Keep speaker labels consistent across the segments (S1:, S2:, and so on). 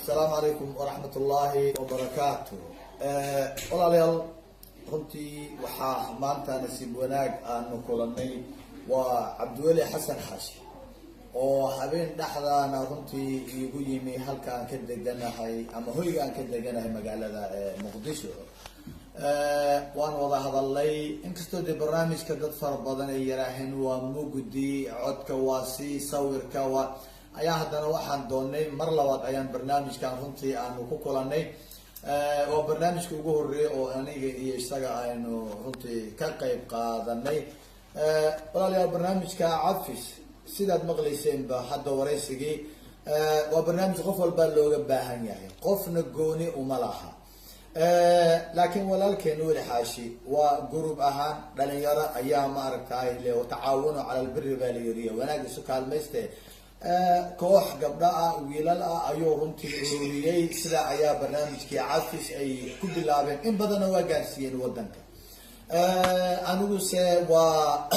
S1: Asalaamu calaykum waraxmat ullaahi wabarakaatu. Walaalayaal, runtii waxaa maanta nasiib wanaag aanu kulanay waa Cabdiweli Xasan Xaashi oo habeen dhexdaana runtii iigu yimi halka aan ka deganahay ama hoyga aan ka deganahay magaalada Muqdisho. Waan wada hadalnay, inkastoo dee barnaamijka dad fara badan ay yaraaheen waa mugdi, codka waa si, sawirka waa, ayaa haddana waxaan doonay mar labaad ayaan barnaamijkan runtii aanu ku kulanay. Waa barnaamijka ugu horeeyay oo aniga iyo isaga aynu runtii ka qeyb qaadanay. Walaalayaal, barnaamijka cafis sidaad maqlayseenba hadda waraysigii, waa barnaamij qof walbaa looga baahan yahay, qofna gooni uma laha. Laakiin walaalkeen Weli Xaashi waa group ahaan dhalinyaro ayaa maaragtay le tacaawunu cala albiri baa la yiriya, wanaag isu kaalmayste. Koox gabdho ah, wiilal ah ayuu runtii ururiyey. Sidaa ayaa barnaamijkii cafis ay ku bilaabeen, in badanna waa gaarsiiyeen wadanka. Aniguse waa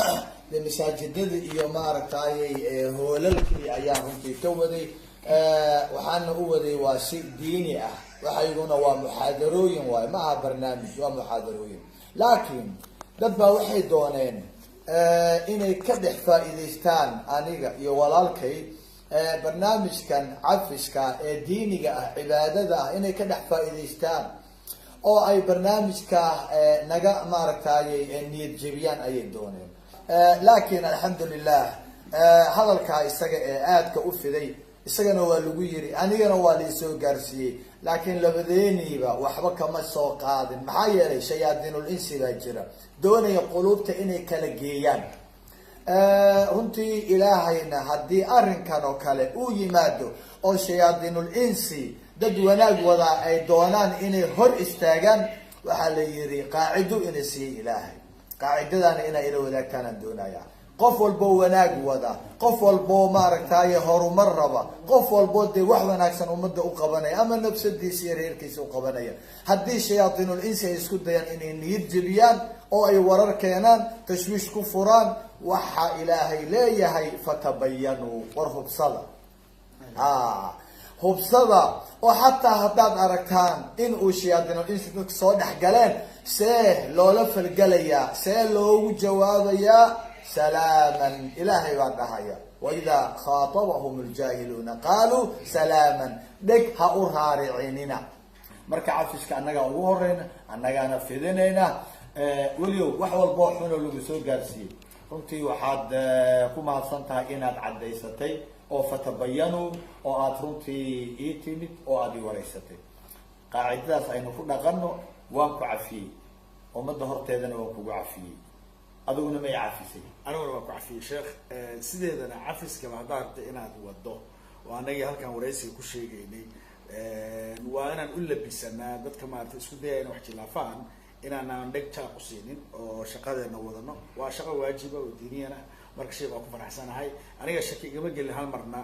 S1: de masaajidada iyo maaragtay hoolalkii ayaan runtii ka waday. Waxaana u waday waa si diini ah, waxayguna waa muxaadarooyin waayo, ma aha barnaamij, waa muxaadarooyin. Laakiin dad baa waxay dooneen inay ka dhex faa'iidaystaan aniga iyo walaalkay barnaamijkan cafiska ee diiniga ah, cibaadada ah, inay ka dhex faa'iidaystaan oo ay barnaamijka naga maaragtay niyad jebiyaan ayay dooneen. Laakiin alxamdulilah, hadalkaa isaga ee aadka u fiday, isagana waa lagu yiri, anigana waa laisoo gaarsiiyey, laakiin labadeeniiba waxba kama soo qaadin. Maxaa yeelay shayaadiinul insi baa jira doonaya quluubta inay kala geeyaan. Runtii Ilaahayna haddii arrinkan oo kale uu yimaado oo shayaadiinul insi dad wanaag wadaa ay doonaan inay hor istaagaan, waxaa la yiri qaacido ina siiye Ilaahay. Qaacidadana inaa ila wadaagtaan aan doonaya. Qof walboo wanaag wada, qof walboo maaragtay horumar raba, qof walboo dee wax wanaagsan ummadda u qabanaya ama nafsadiisa iyo reerkiisa u qabanaya, haddii shayaadiinul insi ay isku dayaan inay niyad jebiyaan oo ay warar keenaan, tashwiish ku furaan, waxa Ilaahay leeyahay: fatabayanuu, war hubsada, a hubsada. Oo xataa haddaad aragtaan in uu shayaadiinul insi dadka soo dhex galeen, see loola falgelayaa? See loogu jawaabayaa? Salaaman, Ilaahay baa dhahaya: waidaa khaatabahum ljaahiluuna qaaluu salaaman. Dheg ha u raaricinina. Marka cafiska annagaa ugu horeyna, annagaana fidinayna. Weliow, wax walboo xunoo lagu soo gaarsiiyey, runtii waxaad ku mahadsan tahay inaad caddaysatay oo fatabayanuu oo aada runtii ii timid oo aada ii wareysatay. Qaacidadaas aynu ku dhaqano. Waan ku cafiyey, ummadda horteedana waan kugu cafiyey, adiguna may cafisay?
S2: Aniguna waan ku cafiyey, sheekh. Sideedana cafiskaba haddaad rabta inaad wado, oo anagii halkan waraysiga ku sheegaynay, waa inaan u labisanaa dadka maarata isku dayaya inay wax jilaafaan, inaanaan dheg jaaq u siinin oo shaqadeena wadano. Waa shaqo waajiba oo diiniyan ah. Marka shay baan ku faraxsanahay, aniga shaki igama gelin hal marna.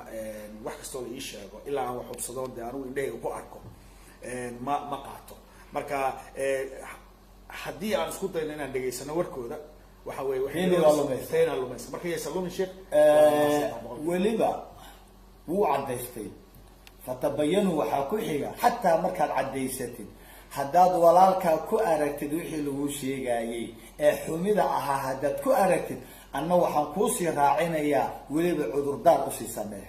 S2: Wax kastoo la ii sheego ilaa aan wax hubsado, dee anigu indhahayga ku arko, ma qaato. Marka haddii aan isku dayno inaan dhegaysano warkooda, waxa weye
S1: Qiimi waa lumaysa.
S2: Tayna lumaysa. Marka yaysan lumin, sheekh.
S1: Weliba wuu caddaystay, fatabayanu. Waxaa ku xiga, xataa markaad caddaysatid, haddaad walaalkaa ku aragtid wixii lagu sheegayey ee xumida ahaa, haddaad ku aragtid, anna waxaan kuusii raacinayaa weliba cudurdaar usii samee.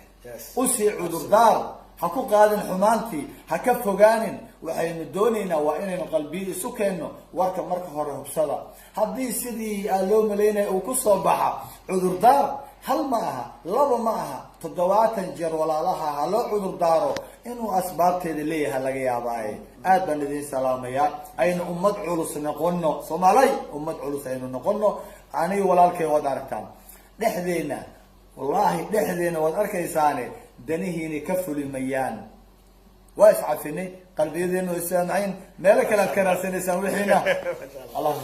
S1: Usii cudurdaar, ha ku qaadin xumaantii, ha ka fogaanin. Waxaynu doonaynaa waa inaynu qalbiyo isu keenno. Warka marka hore hubsada. Haddii sidii aa loo malaynaya uu kusoo baxa, cudurdaar hal ma aha, laba ma aha, 70 jeer walaalaha ha loo cudurdaaro. Inuu asbaabteeda leeyahay laga yaabaaye. Aad baan idin salaamayaa. Aynu ummad culus noqono, Soomaalay, ummad culus aynu noqono. Aniga walaalkay waad aragtaan dhexdeena, wallahi dhexdeena waad arkaysaane, danihiini ka fulimayaan. Waa iscafinay, qalbiyadeena waa issaamaxayn. Meelo kale aad ka raadsanaysaan wixiina. Allah.